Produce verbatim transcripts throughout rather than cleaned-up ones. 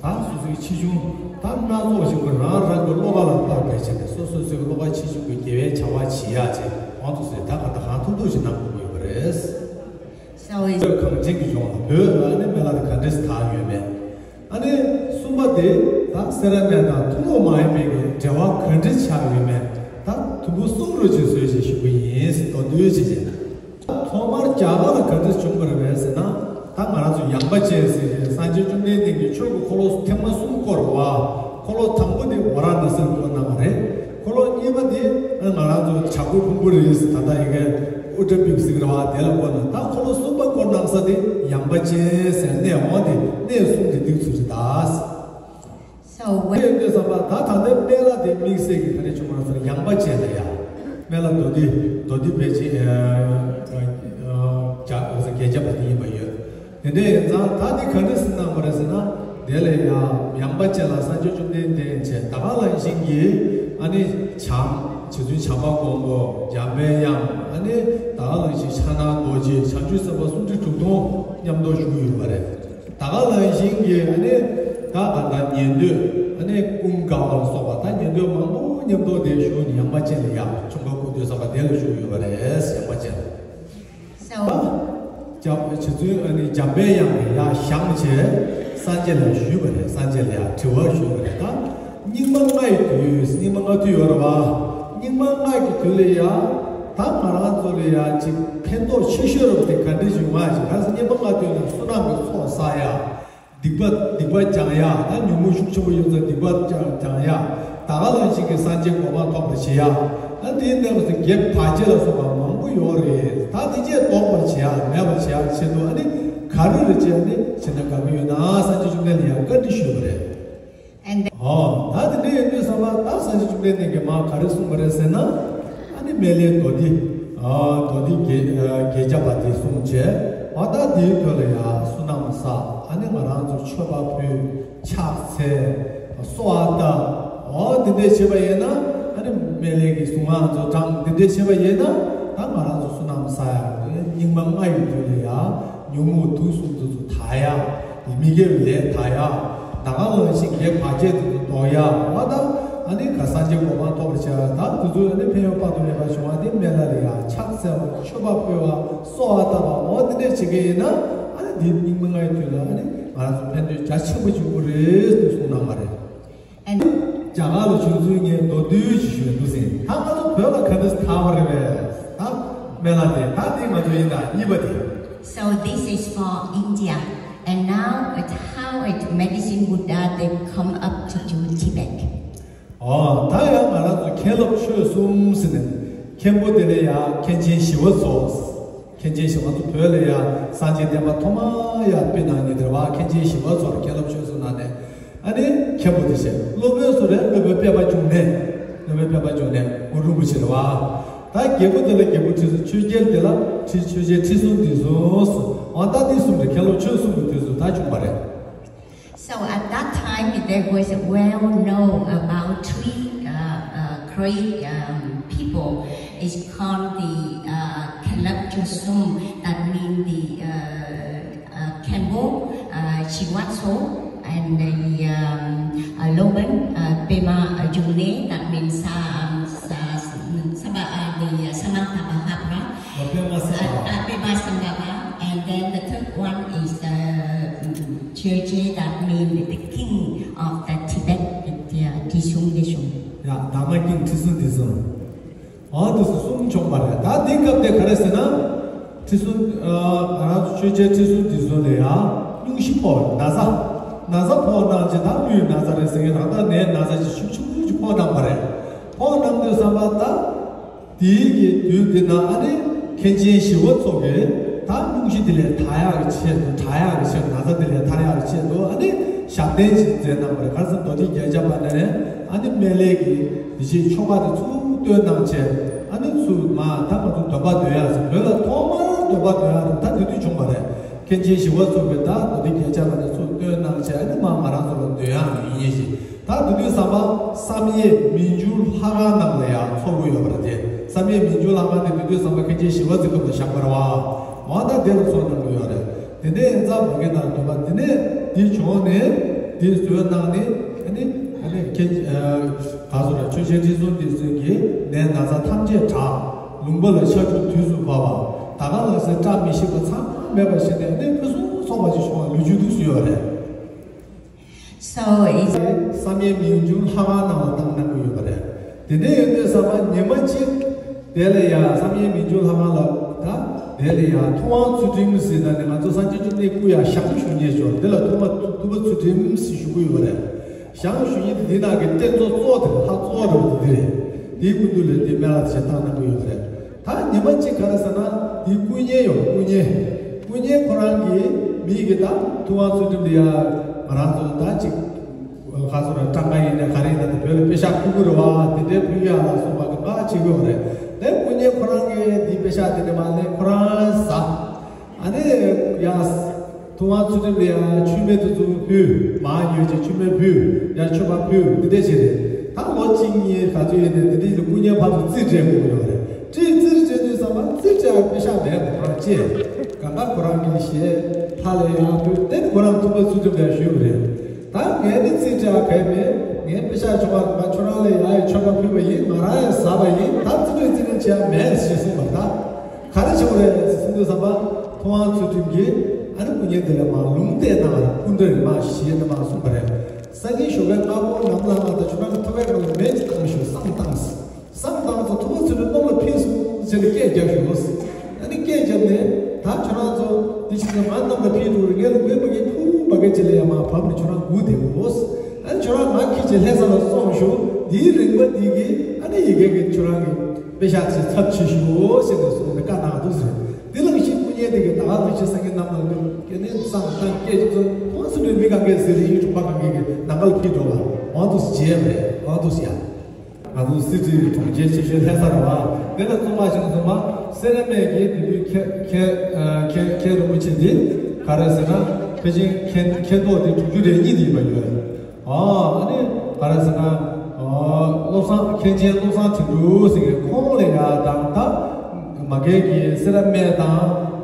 ད་སོ་སོའི་ཆེ་ཆུང་ད་སྣ་ཚོགས་ཤིག་གི་རང་རང་གི་བློ་ཁ་ལ་བལྟ་བའི་ཆེད་དུ་སོ་སོ་སོའི་བློ་ཁ་ཆེ་ཆུང་གི་དགེ་བའི་བྱ་བ་བྱེད་ཡག་ཅེས་དབང་དུ་སོང་ད་ག་ད་གང་ཐུབ་ཐུབ་ཞིག་གནང་དགོས་ཀྱི་ཡོད་པ་རེད། So is གངས་ཅན་གྱི་ལྗོངས་ལ་བོད་ལ་ནི་སྨན་བླ་དེ་ག་འདྲས་དར་ཡོད་མེད། ཨ་ནི་གསུམ་པ་དེ་ད་སེ་ར་སྨད་དང་ཐུན་མོང་མ་ཡིན་པའི་གི་འབྲེལ་བ་ག་འདྲས་ཆགས་ཡོད་མེད་ད་དུམ་བུ་གསུམ་རུ་ཅིག་བཟོས་ཅིག་ཞུ་གི་ཡིན་ཟེར་མདོར་བསྡུས་ཅིག་བྱས་ན། ཐོག་མར་རྒྱ་གར་ལ་ག་འདྲས་བྱུང་བ་རེད་པས་ཟེར་ན། ད་ང་རང་ཚོ་ཡངས་པ་ཅན་ཟེར་གྱི་སངས་རྒྱས་བཅོམ་ལྡན་འདས་ཀྱིས་ཆོས་ཀྱི་འཁོར་ལོ་ཐེངས་མ་གསུམ་བསྐོར་བ། འཁོར་ལོ་དང་པོ་དེ་ཝཱ་ར་ཎ་སིར་བསྐོར་གནང་བ་རེད། འཁོར་ལོ་གཉིས་པ་དེ་ང་རང་ཚོ་བྱ་རྒོད་ཕུང་པོ་རི་ཟེར་ད་ལྟ་ཡི་གེ་ཨུ་ཏྲ་པིབ་ཟེར་གྱི་རེད་བ། དེ་ལ་བསྐོར་གནང་། ད་འཁོར་ལོ་གསུམ་པ་བསྐོར་གནང་ས་དེ་ཡངས་པ་ཅན་ཟེར་གནས་འོང་དེ་གནས་གསུམ་དེ་འདི་ཚོ་རེད་ད། So དེ་when ཡོད་དུས་ཙམ་པ་ད་ད་ལྟའི་སྨན་བླ་དེ་དམིགས་བསལ་གྱི་ག་རེ་བྱུང་བ་ཟེར་ན་ཡངས་པ་ཅན་ལ་ཡ། སྨན་བླ་མདོ་སྡེ་མདོ་སྡེ་པཎ་ཆེན་ཨ་ཨ་ཨ་བརྒྱད་བརྒྱ་པ་དེ་ཡིན་པ་ཡོད། དེ་འདྲ་ཡིན་ཙང་ད་དེ་ག་འདྲ་ཟེར་གནང་བ་རེད་ཟེར་ན། དེ་ལ་ཡ་ཡངས་པ་ཅན་ལ་སངས་རྒྱས་བཅོམ་ལྡན་འདས་བྱས་ད་ག་ལ་ཤིང་གི་ཨ་ནི་བྱམས་རྗེ་བཙུན་བྱམས་པ་མགོན་པོ་འཇམ་པའི་དབྱངས་ཨ་ནི་ད་ག་ལ་ཤིང་ཕྱག་ན་རྡོ་རྗེ་བྱང་ཆུབ་སེམས་དཔའ་སུམ་ཁྲི་དྲུག་སྟོང་མཉམ་དུ་བཞུགས་ཡོད་པ་རེད། ད་ག་ལ་ཤིང་གི་ཨ་ནི་ད་ག་ད་ཉན་ཐོས་ཨ་ནི་ཀུན་དགའ་བ་ལ་སོགས་པ་ད་ཉན་ཐོས་མང་པོ་མཉམ་དུ་དེ་བཞུགས་ནས་ཡངས་པ་ཅན་ལ་ཡ་ཆོ་ག་བསྐོར་དུས་ཙམ་པ་དེ་ལ་བཞུགས་ཡོད་པ་རེད། ཡངས་པ་ཅན་ལ། So ད་རྗེ་བཙུན་ཨ་ནི་འཇམ་པའི་དབྱངས་ཀྱིས་ཡར་བཞེངས་བྱས་སངས་རྒྱས་ལ་ཞུས་པ་རེད། སངས་རྒྱས་ལ་ཡར་དྲི་བར་ཞུས་པ་རེད། ད་སྙིགས་མ་ལྔ་ཡི་དུས། སྙིགས་མ་ལྔ་དུས་ཡོད་རེད་བ། སྙིགས་མ་ལྔ་གི་དུས་ལ་ཡ་ད་ང་རང་ཚོ་ལ་ཡ་ཅིག་ཕན་ཐོགས་ཆེ་ཤོས་རབ་དེ་ག་འདྲ་ཞིག་ཡོང་ཡ་ཅིག་ག་ཟེར་སྙིགས་མ་ལྔ་དུས་ན་བསོད་ནམས་ཀྱི་ཚོགས་བསགས་ཡ། སྡིག་པ་སྡིག་པ་སྦྱང་ཡ། ད་ཉོན་མོངས་ཤུགས་ཆེན་པོ་ཡོད་ཚད་སྡིག་པ་སྦྱང་སྦྱང་ཡ། ད་ག་ལ་ཞིག་གི་སངས་རྒྱས་གོ་འཕང་ཐོབ་པར་བྱེད་ཡ། ད་དེའི་ནང་དུ་དགེ་བག་ཕྱེ་ལ་སོགས་པ་མང་པོ་ཡོད་རེད། ད་དེ་ཚོ་ལྡོག་པར་བྱེད་ཡ་མེད་པར་བྱེད་ཡ་ཆེད་དུ་ཨ་ནི་ག་རེ་རེ་བྱས་ནས་བྱེད་ན་དགའ་གི་ཡོད་ན་སངས་རྒྱས་བཅོམ་ལྡན་འདས་ལ་ཡ་བཀའ་འདྲི་ཞུས་པ་རེད། And ཨོ། ད་དེ་འདྲ་ཡིན་དུས་ཙམ་པ་ད་སངས་རྒྱས་བཅོམ་ལྡན་འདས་ཀྱིས་མར་ག་རེ་གསུངས་པ་རེད་ཟེར་ན། ཨ་ནི་སྨན་བླའི་མདོ་སྡེ། ཨ་མདོ་སྡེ་བརྒྱད་ཨ་བརྒྱད་བརྒྱ་པ་དེ་གསུངས་བྱས། ཨ་ད་དེའི་དོན་ལ་ཡང་བསོད་ནམས་བསགས། ཨ་ནི་ང་རང་ཚོ་མཆོད་པ་ཕུལ། ཕྱག་འཚལ། གསོལ་བ་བཏབ། ཨོ་འདི་འདྲ་བྱས་པ་ཡིན་ན། ཨ་ནི་སྨན་བླའི་གི་གཟུངས་སྔགས་ཚོ་བགྲངས་འདི་འདྲ་བྱས་པ་ཡིན་ན། ད་ང་རང་ཚོ་བསོད་ནམས་བསགས་ཡག་གི་སྙིགས་མ་ལྔ་ཡི་དུས་ལ་ཡང་ཉོན་མོངས་དུག་གསུམ་དེ་ཚོ་དག་ཡག་མི་དགེ་བའི་ལས་དག་ཡག་ད་ག་ལ་ཞིག་དགེ་བག་ཕྱེ་དེ་ཚོ་ལྡོག་ཡག་འོ་ད་ཨ་ནི་ག་སངས་རྒྱས་གོ་འཕང་ཐོབ་པར་བྱ་ཡག་ད་དེ་ཚོ་ཨ་ནི་ཕན་ཡོན་དཔག་ཏུ་མེད་པ་བྱུང་བ་དེ་སྨན་བླ་ལ་ཡང་ཕྱག་འཚལ་བ་མཆོད་པ་ཕུལ་བ་གསོལ་བ་བཏབ་པ་འོ་དེ་འདྲས་བྱེད་ཀྱི་ཡིན་ན་ཨ་ནི་དེ་སྙིགས་མ་ལྔའི་དུས་ལ་ཨ་ནི་ང་རང་ཚོ་ཕན་ཐོགས་རྒྱ་ཆེན་པོ་བྱུང་གི་རེད་དེ་གསུངས་གནང་བ་རེད། And རྒྱ་གར་ལ་བྱུང་ཚུལ་ངས་མདོར་བསྡུས་ཤིག་ཞུས་འདུག་ཟིན། ད་ང་ཚོ་བོད་ལ་ག་འདྲ་དར་བ་རེད་པས། ད་སྨན་བླ་དེ་ད་དེ་ང་ཚོ་ཡིན་ད་གཉིས་པ་དེ། So this is for India. And now it's how it medicine Buddha they come up to do Tibet. ཨོ་ད་ཡང་ང་རང་ཚོ་མཁན་སློབ་ཆོས་གསུམ་ཟེར་ནས་མཁན་པོ་དེ་ལ་ཡང་མཁན་ཆེན་ཞི་བ་འཚོ། མཁན་ཆེན་ཞི་བ་འཚོ་བོད་ལ་ཡང་སངས་རྒྱས་བསྟན་པ་ཐོག་མ་ཡང་སྤེལ་གནང་མཁན་དེ་རེད་བ། མཁན་ཆེན་ཞི་བ་འཚོ་ལ་མཁན་སློབ་ཆོས་གསུམ་ནང་ནས། ཨ་ནི་མཁན་པོ་དེ་བྱས། སློབ་དཔོན་སུ་རེད། སློབ་དཔོན་དཔལ་དཔའ་འབྱུང་གནས། སློབ་དཔོན་དཔལ་དཔའ་འབྱུང་གནས་གུ་རུ་རིན་པོ་ཆེ་རེད་བ། ད་རྒྱལ་པོ་དེ་ལ་རྒྱལ་པོ་ཁྲི་སྲོང་། ཆོས་རྒྱལ་དེ་ལ་ཁྲི་ཆོས་རྒྱལ་ཁྲི་སྲོང་ལྡེ་སྲོང་སོ། འོ་ད་དེ་གསུམ་རེད། མཁན་སློབ་ཆོས་གསུམ་གྱི་དུས་སུ་ད་བྱུང་བ་རེད། So at that time, there was well known about three uh, uh, great um, people. It's called the uh, Khenlap Chosum, that means the uh, uh, Khenpo, uh, Shiwatso, and the um, uh, Loban, uh, Pema uh, June, that means um, sa, sa, sa, uh, the uh, Samantha Mahabra. Pema Sambhava. Uh, uh, Pema Sambhava, and then the third one is the um, Church, that means the king of the Tibet, the uh, Trisung Desung. Yeah, Dharma King Trisung Desung. ཨ་དེ་ཚོ་གསུམ་བྱུང་བ་རེད། ད་འདི་སྐབས་དེ་ག་རེ་ཟེར་ན། ཁྲི་སྲོང་ཨ་ང་རང་ཚོ་ཆོས་རྒྱལ་ཁྲི་སྲོང་ལྡེ་སྲོང་ལ་ཡང་སྙུང་གཞི་ཕོག་ན་ཚ། ན་ཚ་ཕོག་གནང་རྗེས་ད་ཀླུའི་ན་ཚ་རེད་ཟེར་མཁན་རང་ད་ནའི་ན་ཚ་ཅིག་ཤུགས་ཆེན་པོ་ཅིག་ཕོག་གནང་བ་རེད། ཕོག་གནང་དུས་ཙམ་པ་ད། དེའི་གི་དུས་དེ་ན་ཨ་ནི་མཁན་ཆེན་ཞི་བ་འཚོ་གིས་ད་སྙུང་གཞི་དེ་ལས་ཐར་ཡག་གི་ཆེད་དུ་དྲག་ཡག་གི་ཆེད་དུ་ན་ཚ་དེ་ལས་ཐར་ཡག་གི་ཆེད་དུ་ཨ་ནི་ཞབས་བརྟན་ཅིག་མཛད་གནང་བ་རེད། ག་རེ་ཟེར་མདོ་སྡེ་བརྒྱད་བརྒྱ་པ་ནས་ཨ་ནི་སྨན་བླའི་གི་དེ་བཞིན་ཆོ་ག་དེ་ཚུར་བཏོན་གནང་བྱས་ཨ་ནི་ཚུར་མ་ད་ང་ཚོ་འདོན་པ་འདོན་ཡག་ཟེར་བོད་ལ་ཐོག་མར་འདོན་པ་འདོན་ཡག་དེ་ད་དེ་དུས་བྱུང་བ་རེད། མཁན་ཆེན་ཞི་བ་འཚོ་གིས་ད་མདོ་སྡེ་བརྒྱད་བརྒྱ་པ་ནས་ཚུར་བཏོན་གནང་བྱས་ཨ་ནི་མ་ང་རང་ཚོ་ལ་འདོན་ཡག་ཡིན། ད་དེ་དུས་ཙམ་པ་བསམ་ཡས་མི་འགྱུར་ལྷ་ཁང་ནང་ལ་ཡང་ཚོགས་ཀྱི་ཡོད་པ་རེད་དེ། བསམ་ཡས་མི་འགྱུར་ལྷ་ཁང་དེ་དེ་དུས་ཙམ་པ་མཁན་ཆེན་ཞི་བ་འཚོའི་སྐབས་ལ་བཞེངས་པ་རེད་བ། འོ་ད་དེ་ལ་ཚོགས་གནང་གི་ཡོད་རེད། དེ་ནས་ཡང་ཙམ་མ་གི་ནང་འདུག་པ། དེ་ནས་དེ་བྱུང་ནས་དེ་བཟོས་གནང་ནས། ཨ་ནི་ཨ་ནི་ཁྱེད་ག་སོ་ར་ཆོས་རྒྱལ་ཁྲི་སྲོང་ལྡེ་བཙན་གྱིས་ནད་ན་ཚ་ཐམས་ཅད་དྲག་ལུང་པ་ལ་ཤ་ཁྲག་དུས་སུ་བབས་པ། ད་ག་ལ་སེ་བཀྲ་མི་ཤིས་པ་ཚང་མ་མེད་པ་ཞིག་ནས། ཨ་ནི་ཕུན་སུམ་ཚོགས་པ་ཞིག་བྱུང་བ་ལོ་རྒྱུས་འདུག་སེ་ཡོད་རེད། So it's བསམ་ཡས་མི་འགྱུར་ལྷ་ཁང་ནང་ལ་བཏང་གནང་གི་ཡོད་པ་རེད། དེ་འདྲ་ཡོད་དུས་ཙམ་པ་ཉི་མ་གཅིག་དེ་ལ་ཡང་བསམ་ཡས་མི་འགྱུར་ལྷ་ཁང་ལ། ད་དེ་ལ་ཡང་ཐུབ་དབང་ཚུལ་ཁྲིམས་ཟེར་ན་ནི་ང་ཚོ་སངས་རྒྱས་བཅོམ་ལྡན་སྐུ་ཡང་ཞང་ཞུ་མཁན་ཅིག་ཡོད་རེད། དེ་ལ་ཐུབ་པ་ཐུབ་པ་ཚུལ་ཁྲིམས་ཟེར་ཞུ་གི་ཡོད་པ་རེད། ཞང་ཞུ་མཁན་དེ་འདི་ནང་གི་རྟེན་གཙོ་གཙོ་བོ་དེ་ལྷ་གཙོ་བོ་རེད་པ། དེ་རེད། དེའི་སྐུ་མདུན་ལ་དེ་སྨན་བླ་ཞིག་བཏང་གནང་གི་ཡོད་པ་རེད། ད་ཉི་མ་གཅིག་ག་རེ་ཟེར་ན། དེའི་སྐུ་བརྙན་ཡོད། སྐུ་བརྙན། སྐུ་བརྙན་ཁོ་རང་གིས་མི་གིས་ད་ཐུབ་དབང་ཚུལ་ཁྲིམས་ལ་ཡ་ང་རང་ཚོ་ད་ཅིག་ག་སོ་ར་སྤྲང་ཀ་ཡིན་ནའི་ག་རེ་ཡིན་ནའི་ད་བོད་ལ་པེ་ཤག་ཕུལ་གི་རེད་བ། དེ་འདྲའི་ཕུལ་ཡ་ལ་སོགས་པ་གི་མ་བྱེད་དགོས་པ་རེད། དེ་སྐུ་བརྙན་ཁོ་རང་གིས་དེའི་པེ་ཤག་དེ་འདྲ་མ་ལེན། ཁོ་རང་ཟ། ཨ་ནི་ཡ། ཐུབ་དབང་ཚུལ་ཁྲིམས་ལ་ཡ་མཆོད་མེ་དེ་ཚོ་ཕུལ། མར་ཉོས་ཀྱི་མཆོད་མེ་ཕུལ། ཡ་མཆོད་པ་ཕུལ། འདི་འདྲ་ཞིག་རེད། ད་ལོ་གཅིག་གཉིས་ག་ཚོད་ཡིན་ནའི་འདི་འདྲ་ཞིག་ལ་སྐུ་བརྙན་ཕར་ཚུར་རྩིས་སྤྲད་དགོས་ཀྱི་ཡོད་རེད། རྩིས་རྩིས་སྤྲད་དུས་ཙམ་པ་རྩིས་སྤྲད་པ་པེ་ཤག་མེད། ཁོ་རང་བཅད། གང་ག་ཁོ་རང་གིས་བཞེས། ལྷ་ལ་ཡ་ཕུལ། དེ་ནི་ཁོ་རང་ཐུབ་པ་ཚུལ་ཁྲིམས་ལ་ཞུས་པ་རེད། ད་ངས་ནི་རྩིས་སྤྲད་ག་ཡེ་མེད། ངས་པེ་ཤག་ཆུང་བ་ཁྱོད་རང་ལ་ཡ་ཡི་མཆོད་པ་ཕུལ་བ་ཡིན། ང་རང་ཡང་ཟ་བ་ཡིན། ད་རྩིས་སྤྲོད་རྩིས་ལེན་བྱེད་ཡ་མེད་ཞེས་གསུངས་པ་རེད། ད། ག་རེ་བྱེད་དགོས་རེད་ཟེར་དུས་ཙམ་པ། ཐུབ་དབང་ཚུལ་ཁྲིམས་ཀྱིས་ཨ་ནི་སྐུ་བརྙན་དེ་ལ་མར་ལུང་བསྟན་གནང་བ་རེད། སྐུ་འདྲ་རེད་མ་ཞེས་ནི་མར་གསུངས་པ་རེད། སང་ཉིན་ཞོགས་ཀས་སྔ་པོ་ནམ་ལངས་ལངས་དང་ཁྱོད་རང་གི་ཐོད་པའི་སྒང་ལ་མེ་ཅིག་བཏང་ཤོག་བསང་བཏང་ཟེར། བསང་བཏང་ཙང་ཐུབ་དབང་ཚུལ་ཁྲིམས་གནམ་ལ་ཕེབས་སོང་ཟེར་ནས་སྐད་རྒྱབ་ཤོག་ཨ་ནི་སྐད་རྒྱབ་ནས། ད་ཁྱོད་རང་ཚོ་འདི་ཕྱི་ཚེ་ང་གནམ་ལ་ཕེབས་འགྲོ་རེད། ངས་ལ་མགོའི་མ་གི་ཕུ་མ་གི་ཅི་ལ་ཡ་མར་བབས་ནས་ཁྱོད་རང་སྒུག་བསྡད་དགོས། ཨ་ནི་ཁྱོད་རང་ང་འཁྱེར་བྱས་ལྷ་ས་ལ་སོང་ཤོག་འདིའི་རིན་པ་འདི་གིས་ཨ་ནི་ཡི་གེ་གི་ཁྱོད་རང་གི་པེ་ཤག་ཅིག་ཚབ་བྱེད་ཤོག་ཟེར་ནས་གསུངས་ནས་བཀའ་གནང་འདུག་ཟེར། དེ་ལ་ཞིག་སྐུ་བརྙན་དེ་གི་ད་ག་ནང་བཞིན་སང་ཉིན་གནམ་ལ་ལུག་སྐྱེ་གནས་བསམ་བཏང་སྐད་ཅིག་ཚོ་ཁོང་ཚོ་འདྲའི་མི་གང་གས་ཟེར་ཡིན། གྲོང་པ་གང་གས་ཀྱི་ནང་ཁ་ལ་ཕྱིན་འགྲོ་བ་འོང་འདུག་ཟེར་བྱས་པ་རེད། འོང་འདུག་ཟེར་ཡ། ང་ཚོ་སི་ཏི་གི་གྲོང་ཁྱེར་ཆེ་ཤོས་ལྷ་ས་རེད་བ། དེ་ལ་གཙོ་མ་ཞིག་གསུངས་པ། སེ་ར་སྨད་ཀྱི་དེ་དུས་མཁན་མཁན་མཁན་མཁན་རིན་པོ་ཆེ་འདི་ག་རེ་ཟེར་ན། ཕལ་ཆེར་མཁན་མཁན་ཐོག་དེ་དྲུག་ཅུ་རེ་གཉིས་དེ་ཡིན་པ་ཡོད། ཨ་ཨ་ནི་ག་རེ་ཟེར་ན། ཨ་བློ་བཟང་མཁན་ཆེན་བློ་བཟང་དོན་གྲུབ་ཟེར་མཁན་ཁོང་ལ་ཡ་དང་ད། མ་གལ་གྱི་སེ་ར་སྨད་དང་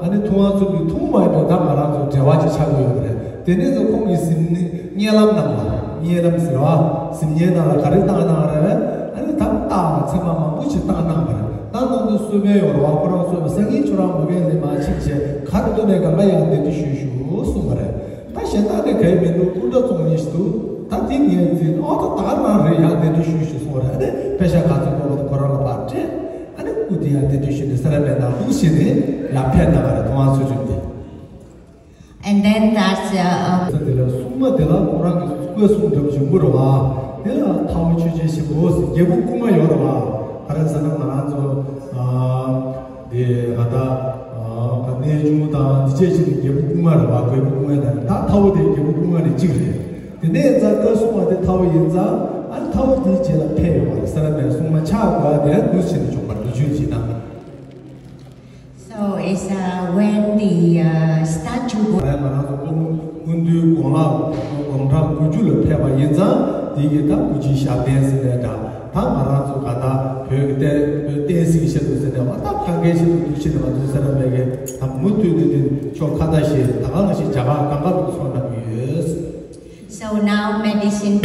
ཨ་ནི་ཐུབ་དབང་ཚུལ་ཁྲིམས་ཐུན་མོང་མ་ཡིན་པའི་ད་ང་རང་ཚོ་འབྲེལ་བ་ཅིག་ཆགས་ཀྱི་ཡོད་པ་རེད། དེ་ནས་ཚོ་ཁོང་གི་གཟིམ་བརྙན་ལམ་ནང་ལ། བརྙན་ལམ་ཟེར་བ། གཟིམ་བརྙན་ནང་ལ་ག་རེ་བཏང་གནང་རེད། ཨ་ནི་ད་རྟགས་དང་མཚན་མ་མང་པོ་ཞིག་བཏང་གནང་བ་རེད། ད་ནང་དུ་གསོལ་དཔོན་ཡོད་རེད་བ། ཁོ་རང་གསོལ་དཔོན་སང་ཉིན་ཁྱོད་རང་མ་གི་ལས་མ་ཕྱིན་བྱས་ག་རེ་འདུག་ནས་གང་ག་ཡང་གདན་འདྲེན་ཞུས་ཞུ་གསུངས་པ་རེད། ད་གཞན་དག་ནས་ག་ཡི་མི་འདུག་སྐུ་འདྲ་བཙོང་ཉེན་ཞིག་འདུག་ད་དེ་ངས་འཛིན། ཨོ་ད་ད་ག་རང་རེད། ཡང་གདན་འདྲེན་ཞུས་ཞུས་གསུངས་པ་རེད། ཨ་ནི་པེ་ཤག་ག་ཚོད་དགོས་པ་དེ་ཁོ་རང་ལ་ཕར་སྤྲད། ཨ་ནི་སྐུ་དེ་ཡང་གདན་འདྲེན་ཞུས་ནས་སེ་ར་སྨད་ནང་འདུག་ཞེས་ནས་ཡར་ཕེབས་གནང་བ་རེད། ཐུབ་དབང་ཚུལ་ཁྲིམས་དེ། And then that's uh, um, ས་དེ་ལ་སྲུང་མ་དེ་ལ་ཁོ་རང་གི་སྐུ་གསུང་འདྲ་བོ་ཞིག་ཡོད་རེད་བ། དེ་ལ་ཐའོ་ཆོས་རྒྱལ་ཆེན་པོ་ཟེར་རྒྱལ་པོ་སྐུ་མ་ཡོད་རེད་བ། ག་རེ་ཟེར་ན་ང་རང་ཚོ་ཨ་དེ་ག་ད་ཨ་ག་གནས་ཆུང་དང་འདི་བཅས་ཆེ་ནི་རྒྱལ་པོ་སྐུ་མ་རེད་བ། རྒྱལ་པོ་སྐུ་མ་ཡིན་ན་ད་ཐའོ་དེ་རྒྱལ་པོ་སྐུ་མ་ནི་གཅིག་རེད། དེ་ནས་ད་ལྟ་སྲུང་མ་དེ་ཐའོ་ཡིན་ཙང་ཨ་ཐའོ་དེའི་རྗེས་ལ་ཕེབས་ཡོང་བ་རེད། སེ་ར་སྨད་སྲུང་མ་ཆགས་དགོས་དེ་འདུག་ཟེར་ནས་བྱུང་བ་འདུག་ཆོས་ཅིག་ན། So it's uh, when the uh, statue was ང་རང་ཚོ་སྐུ་སྐུ་མདུན་དགུང་ལོ་དགུང་གྲངས་དགུ་བཅུ་ལ་ཕེབས་པ་ཡིན་ཙང་། དེ་གི་ད་སྐུ་ཕྱིའི་ཞབས་བརྟན་ཟེར་ནས་འདྲ། ད་ང་རང་ཚོ་ག་ད་བོད་ཀྱི་བསྟན་བསྟན་སྲིད་ཆེད་དུ་ཟེར་ནས་བ། ད་གང་གའི་ཆེད་དུ་འདུག་ཕྱིན་ནས་མ་འདུག་ཟེར་ན་མེད་གི། ད་མུ་མཐུད་དེ་དེ་ཕྱོགས་ཁ་ད་ཞེས་ད་ག་ནང་བཞིན་རྒྱ་གར་གང་ག་དུ་སོང་གནང་གི་ཡོད། So now medicine.